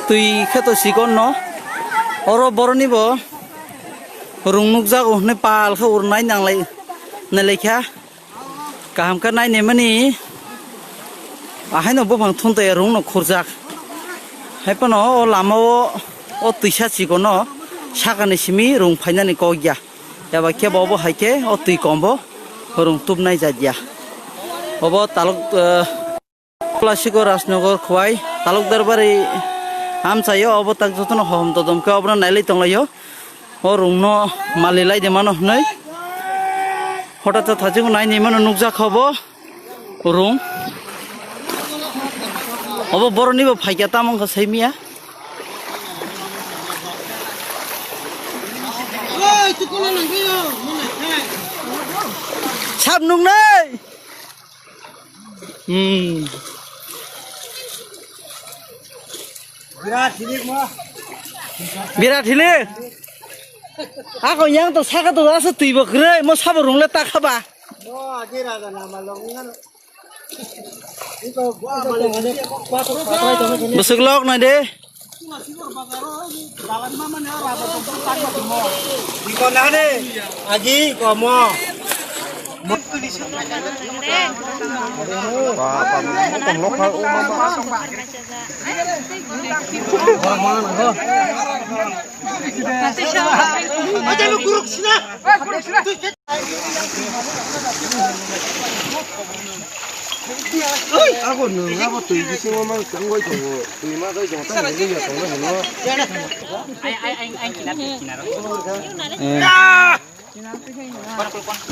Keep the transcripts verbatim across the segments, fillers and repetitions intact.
Twi khe to sikon no. Oro boroni bo rung nukjago hwnwi pal khe urnai nanglai, nailaikha. Kaham khe nainaimani ahaino buphang thuntai rung no khurjak. Hai phano o lama o, o twisa chikono sakani simi rung phainani kok ya. Eba khe bo bo hai khe o twi kom bo rung tubnai jat ya. Obo taluk, eh, Kolasiko Rajnagar Khowai, Talukdar Bari amchaio, obo tak jotono hohom todom khe obono nailai tonglaio. O rungno mali lai de mano hwnwi. Hota ta thajingo naini mano nukjak kha obo rung. Obo boroni bo phaikya tamo wngkha saimia. Sab nungnai. Hmm. Birat hilik mo. Birat hilik. Ako yang to saka to asa twi bo kwrwi mo sabo rung le ta khaba. Mo agi raga nama long ngan. Bwswk lok nai de. Agi komo. Abo nwng abo twi bisingo mang tongwi tongo, twi ma twi tongo, tamo nini ya tongna hino.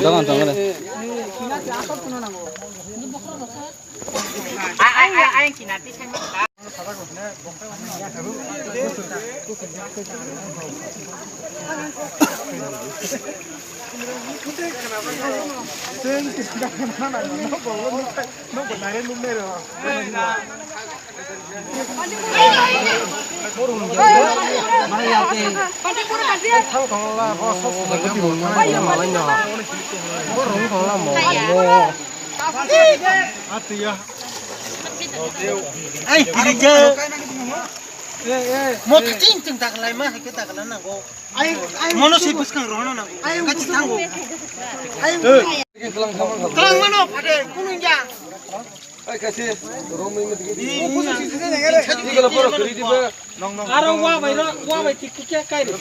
Dogan tongre. Ai, kiring je. Mo thaching ching taklai ma, hai ke takla nango. Mono se bwskang rohno nango. Kachi thango. Kalang mano phade, kunung ya. Ai, kasi, romwi mati. Aro wa bai ro, wa bai tik tik kai ro.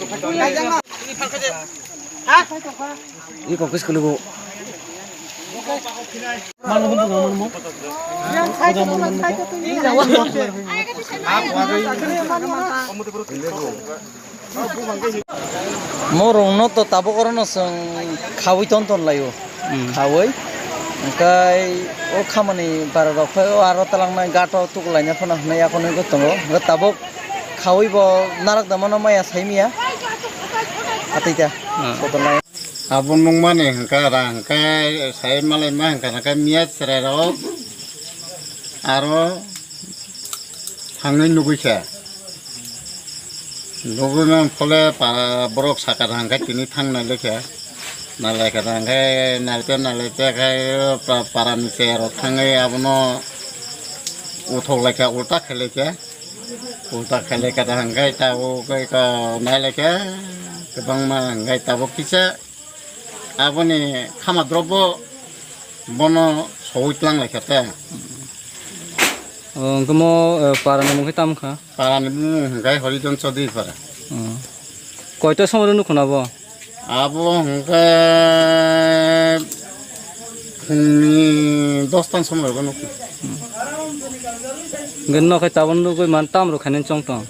Ha? Iko kis kulugo. Morung no to tabuk oro no chwng khaui ton ton lai o. Hmm. Khaui. Hwnkhe o khamani bara rok phai o aro talangnai gato tuklaina phano hwnwi yakhonwi tongo. Hwnkhe tabuk khaui bo narak da mano maya saimiya. Atwi ta. Hmm. Kotornai. Abo nungmani hwnkha ra hwnkhe sai malai ma hwnkha hwnkhe miya chwrai rok aro thangwi nugui kha. Nugui man phole para borok saka da hwnkhe tini thang nai lekha. Nai lekha da hwnkhe nai te nai te khai pa-, parani chaya rok thangwi abono uthok lekha ulta khai lekha. Ulta khai lekha da hwnkhe tabuk nai lekha kwbangma hwnkhe tabuk kisa. Aboni khama drobo bono sogwi tlang lai kha te. O, hwnkhe mo, eh, parani mung khe tamo kha? Parani mung hwnkhe Horijon Chaudhuri para. O. Koita somoi rw nukho na bo? Abo hwnkhe phungni dosta somoi rw nukho. Hwnkhe nok khe tabuk nugwi man tam rw khainani chong tong?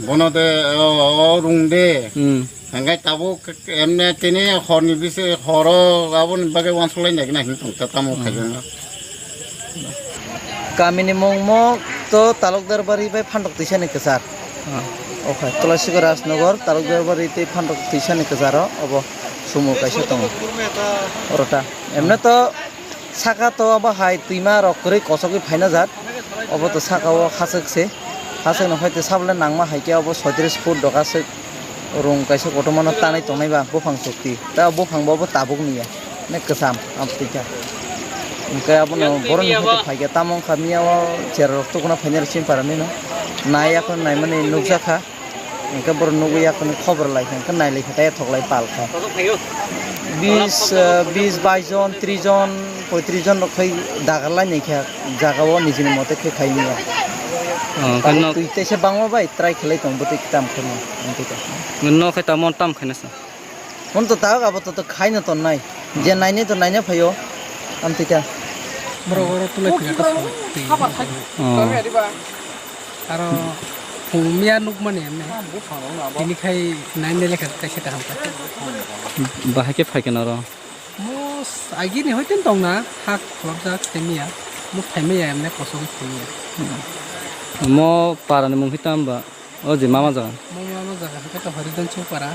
Bono de, o, o rung de. Hmm. Hwnkhe tabuk emne tini horni bisi horo aboni bagwi uansuk lai nai hwn tong ta tamo khaijak. Kamini mung mo to Talukdar Bari bai Phandok Twisani kwchar. Hmm. Okhai Tulasiko Rajnagar, Talukdar Bari tei Phandok Twisani kwcharo obo sumo kaisa tongo. Orota. Emne to Saka to abo hai twima rok kwrwi kosogwi phaina jat. Obo to saka o hachwk se. Hachwk no hai to sabole nangma hai khe obo soitris foot doga swk rung kaisa kotorma no tanai tongnai ba buphang chukti. Ta buphang bo bo tabuk ni ya. Nek kwcham amtwi kha. Hwnkhe abono borok ni hai khe phai khe tamo wngkha miya o chera rok tukuna phainai rw chini para nini. Nai yakho naimani nukjakha. Hwnkhe borok nugwi yakho khobor laikha, hwnkhe nailaikha tei thoklai palkha. Bis, ah, bis bais jon, tris jon, poitris jon rok khai dagarlai naikha, jagao nijini mote khe khai manya. Oh, hwnkhe nok twi teisa bangma bai try khlai tong bwtwi tam khaino, hwnkhe. Nok khai tamo tam khaina sa. Hwn to tawk abo to, to khaina tonnai. Je nainai to naina phaio. Amtwi ta. Borok oro tulai phira ta. Oh. Aro phung miya nukmani emne. Tini khai naina lekha kaisa kaham kha. Bahai khe phaikha noro? Mo s-, agini hoiten tongna, hak khulapjak tei miya. Mo phaimaya emne kosong phaimaya. Mo parani mung khe tamo ba? O je mama jaga. Mo mama jaga hwnkhe to Haridan Chowpara.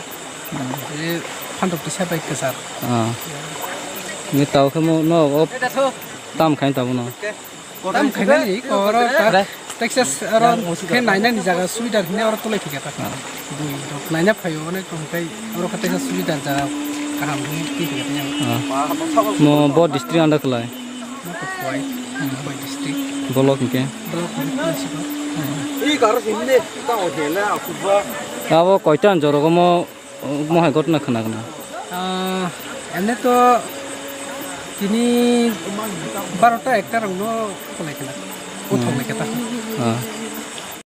Hmm. E phandok tisa bai kwchar. Ah. Ni tao khe mo no o tam khain tabo no. Tam khainani ko oro ta Texas oro khe nainani jaga subida hwnwi oro tulai phikha ta. Ah. Bui rok naina phaio onek tong khai oro khe Texas subida jaga kaham hwnwi twi phikha ta. Ah. Mo bo district under khlai. Mo to Khowai, Khowai district. Block hwnkhe? Block hwnkhe Khowai. Abo koita jorogo mo, mo hai gotna khna khna? Ah, ene to tini barota ekta rokno kolai khna. Kothok lai khe ta. Ah.